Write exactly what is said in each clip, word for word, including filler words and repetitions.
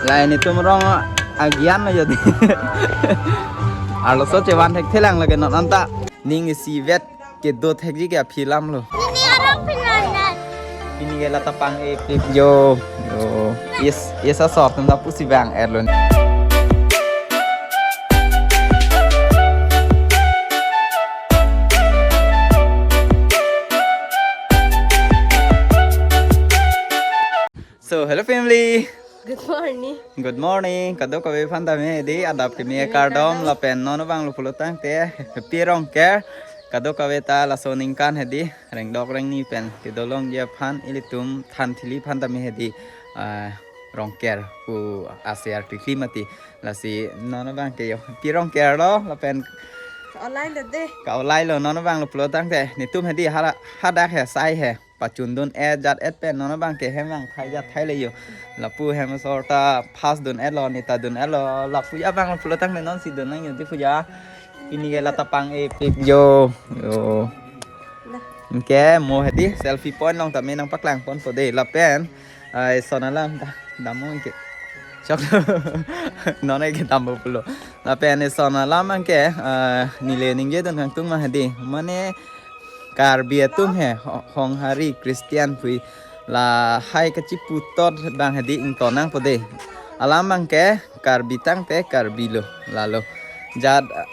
Lahai netum rong agian lo jadi. Arloso chevan thekthelang lake non anta. Ning isivet kedo thekji ke aphi alam lo. Nini arong pinangan. Pini ke la ta pang-epik yo. Yo. Yes, yes, asor atum ta pusi vang-et lo. So, hello family. Good morning. Good morning. Kadokave aphan tame hedi adap kimi kardom lapen non abang lo pulo tangte happy Rongker. Kadokave ta laso aningkan hedi rengdok rengni pen kedolongji aphan ilitum than thili aphan tame hedi, ah, Rongker pu ase artikli mati. Lasi non abang ke yo happy Rongker lo lapen ka-olai lo de. Ka-olai lo non abang lo pulo tangte netum hedi hala hadak he sai he pachundun-et jat-et pen non abang ke hem vangthai jat thai le yo. Lapu hem asor ta phas dun-et lo, neta dun-et lo. Lapu abang lo pulo tangte non si dun nang yo di puja. Pini ke la ta pang-epik yo. Yo. Anke mo hedi selfie point along tame nangpaklang ponpo de lapen, ah, eson alam ta damnon ke. Chok. Non ke dampo pulo. Lapen eson alam anke, ah, neli ningje dun kangtung ma hedi. Mane Karbi atum he, Ho-, Honghari Christian pui lahai kachiputhot abang hedi ington nangpo de. Alam abang ke Karbi tangte Karbi lo, lalo. Jat, ah,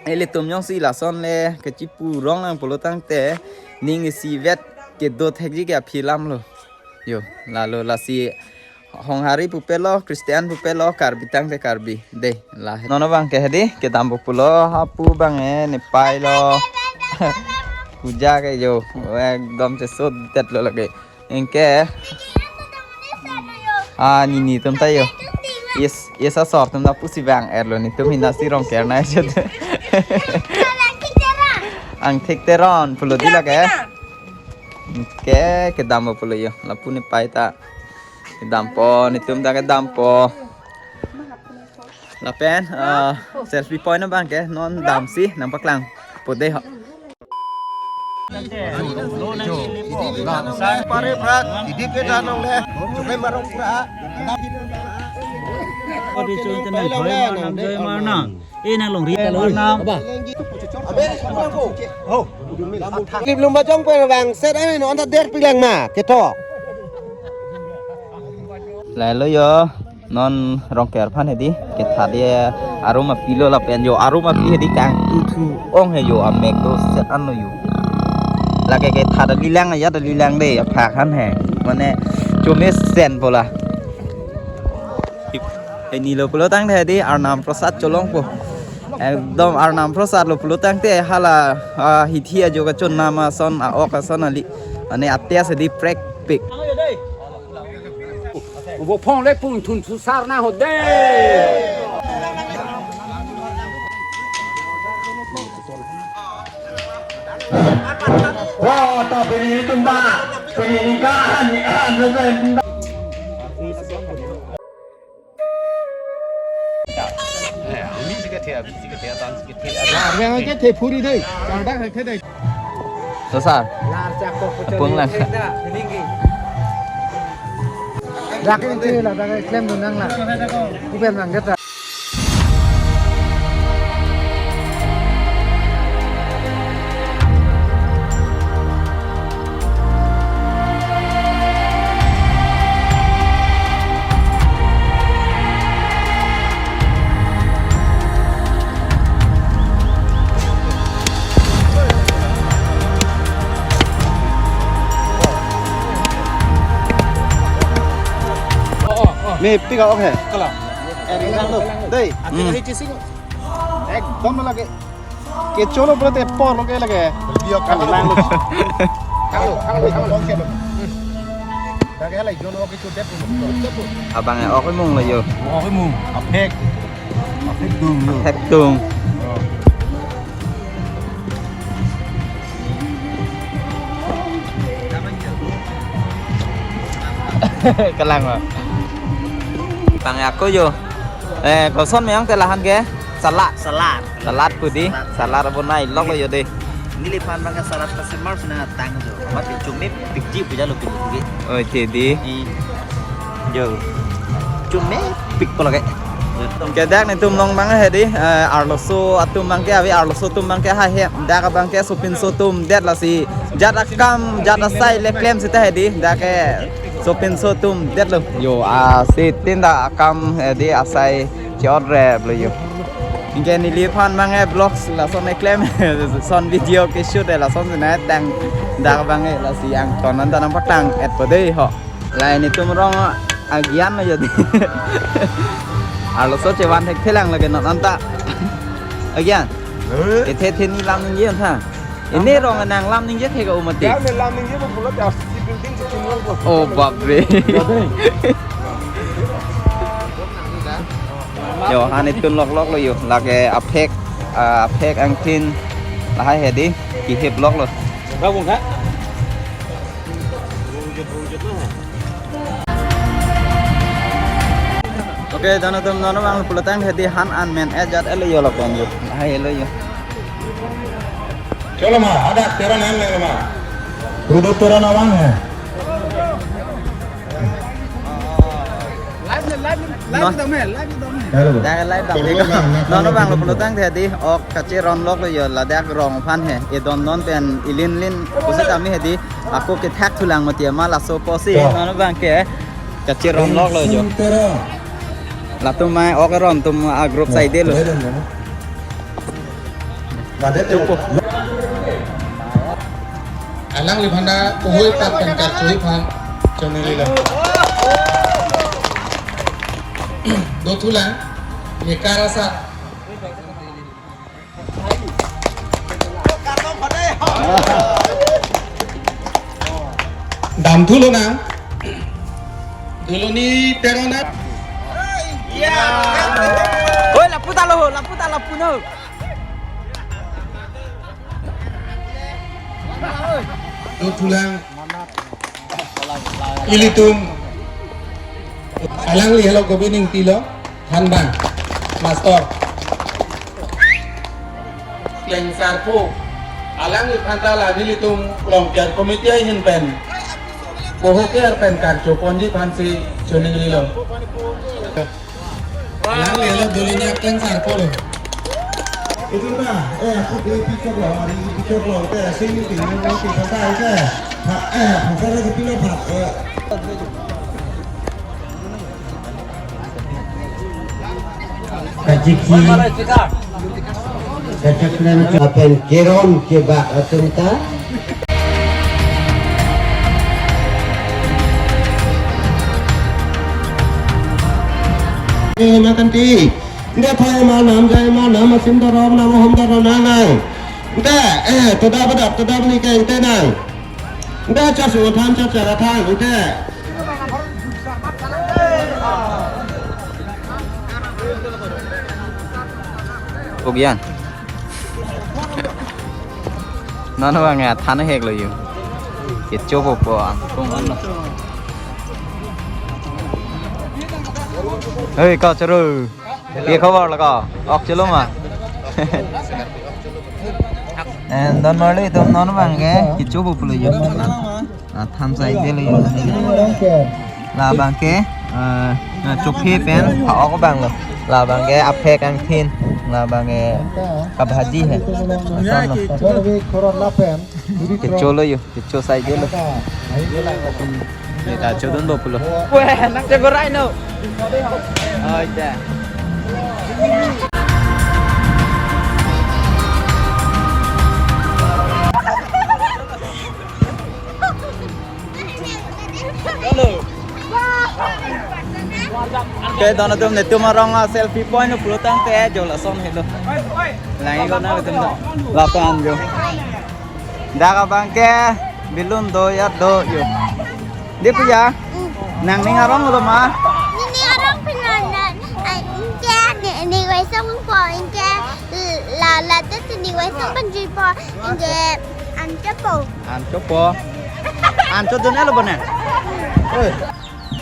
ilitum jongsi lason le kachipu rong nang pulo tangte ning isivet kedo thekji ke aphi alam lo. Yo, lalo lasi Honghari pupe lo, Christian pupe lo, Karbi tangte Karbi. De, la. Non abang ke hedi, kedampo pulo, hapu abang e, nepei lo. Puja ke yo, ekdom chesodet lo lake. Anke. Ah, nini atum ta yo. Yes, yes, asor atum ta pusi vang-et lo, netum hina si Rongker nai chot. Angthek Teron, pulo di lake. Anke, kedampo pulo yo, lapu nepei ta. Kedampo, netum ta kedampo. Lapen, ah, selfie point abang ke non damsi nangpaklangpo de ho. Pare prak, hidip ke danong le, chukai marong pura. Odi chun tenang, joy marnam, joy marnam. Eh, nang longri ta lo. Abe, sekarang ko. Oh. Klip lum bajong pen vangset, eh, non ta der pilang ma, ketok. Lahelo yo, non Rongker aphan hedi, ketha de arum api lo lapen yo arum api hedi kangthu thu ong he yo, amek do set an lo yo. Lake ketha ta lilang ya ta lilang de, apha khan he. Mane chomesen bola. Hini lo pulo tangte hedi Arnam Prasad cholongpo. Ekdom Arnam Prasad lo pulo tangte hala, ah, hithi ajo kachon nama ason a-ok ason ali. Ane atia hedi prekpik. Ubo phong le pung thun susar na ho de. Wah, tapi ini tumba. Ini kan, ini kan. Arve ke the phuri dei, chardak hai the dei. To sir, apung lang. Dak ini la, dak klem dun nang la. Kuben nang kita. Ni pika ok he. Kala. Eh, ringan lo. Dei. Hmm. Ekdom lagi. Kecho lo pulote apor lo ke lake. Bio kalo lang lo. Kalo, kalo, kalo, kalo. Lake la jono kecho det lo. Abang e ok mung lo yo. Ok mung. Aphek. Aphek dung lo. Aphek dung. Kalang lo. Abang e ako yo. Eh, koson meyang telahan ke? Salad. Salad. Salad pudi. Salad. Salad abonai lok lo yo de. Neliphan abang ke salad customer sina tang jo. Mati chumi pikji puja lo pudi. Oi, tedi. I. Jo. Chun mepik pulo ke. Ke dak netum along abang hedi, eh, arloso atum abang ke, ave arloso atum abang ke, ha he, dak abang ke sopinso atum det lasi. Jat akam, jat asai le klem seta hedi, dak ke sopinso atum detlo. Yo, ah, si tin dak akam hedi asai chot re lo yo. Anke neliphan abang ke vlogs lason keklem, son video ke shoot re lason si nai tang dak abang ke lasi angton anta nangpatang-et po dei ho. Lahai netum arong agian lo jadi. Arloso chevan thekthelang lake non anta. Agian. Eh? Kethe theni lam ningje tha. Ini arong nang lam ningje thek-o mati. Ya, ne lam ningje ba pulo ya, si building si chunglong ko. Oh, bapre. Yo, han itun loklok lo yo. Lake aphek, ah, aphek angthin. Lahai hedi, kihip lok lo. Berapa, Kak? Oke, dono atum, dono abang pulotangte hedi han an men-et jat-et lo yo lapen yo. Lahai lo yo. Cholo ma, hadak Teron an le ma. Udah Teron abang he. Live, live, live, live. Hello. Dak live dam. Dono abang lo pulotangte hedi ok kacheron lok lo yo, ladak rong aphan he. Edon non pen ilin lin pusitame hedi. Ako kethak thulang mati ma laso pusi. Ya. Dono abang ke kacheron lok lo yo. Latum mai ok ron atum a group side lo. Chupo. Alangliphan ta puhoi pat pen karcho aphan chonelilo. Do thulang, ne karasa. Dam thulo na. Duloni Teron na. Oi, lapu ta lo, lapu ta, lapu no. Do thulang. Ilitum. Alangli helo kopi ning tilo. Thanbang. Master. Klengsarpo. Alangliphan ta la nelitum Longkiar committee ahin pen. Boho ker pen karcho ponji aphansi chonelilo. Alangli helo duloni akleng sarpo lo. Itu na, eh, aku beli picok lo, hari ini picok lo, teh, sini tinggal mau kita saya, teh. Ha, eh, pasar lagi pilo, Pak, eh. Kachiki. Kachakram apen keron kebak atum ta. Eh, makan ti. Nda thai ma nam jai ma nam asim dorong nam hom dorong nang nang. Nda, eh, toda badap, toda bani keng te nang. Nda chas utham chas chara thang, nda. Ugyan. Nono bang ya, than hek lo yu. Kecho popo ang, kung ano. Hei, kau cheru. Pi khobor lo kau? Ok chelo ma? And don marli tum nono bang ke, kecho popo lo yu. Ah, than sai de lo yo. Labang ke, ah, ah, chophe pen, pha-ok abang lo. Labang ke aphek angthin, labang ke kabhaji he. Asan lo. Kecho lo yo, kecho sai de lo. Kita chodun bo pulo. Weh, nang chegorai no. Oh, iya. Ke don atum netum arong, ah, selfie point pulo tangte jo lason helo. Langi ko na netum do. Lapan jo. Dak abang ke belun do ya do jo. Di puya. Nangning arong lo ma? Nangning arong pinana. Ai, ingke ni, ni waisong po, ingke la, la te ni waisong panji po, ingke ancho po. Ancho po. Ancho dun elo bone. Oi.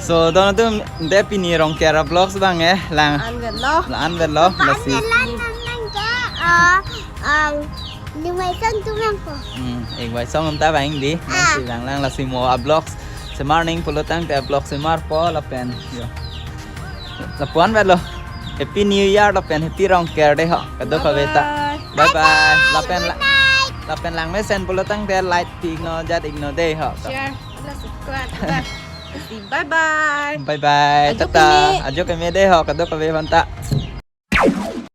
So, don atum de pini Rongker a-vlogs bang eh, lang. An vet lo. La an vet lo, lasi. An vet lo, nang nang ke, ah, um, ni waisong tu lang po. Hmm, ik waisong ta bang di, nang si bang lang lasi mo a-vlogs. Semar ning pulo tangte a-vlog semar po lapen. Yo. Lapuan avelo. Happy New Year lapen Happy Rongker dei ho. Kadokave ta. Bye bye. Lapen la-, Night. Lapen langmesen pulo tangte like pi-iknon, jat-iknon dei ho. Share, like, subscribe. Bye bye. Bye bye. Ajo Tata. keme. Ajo keme dei ho. Kadokave aphan ta.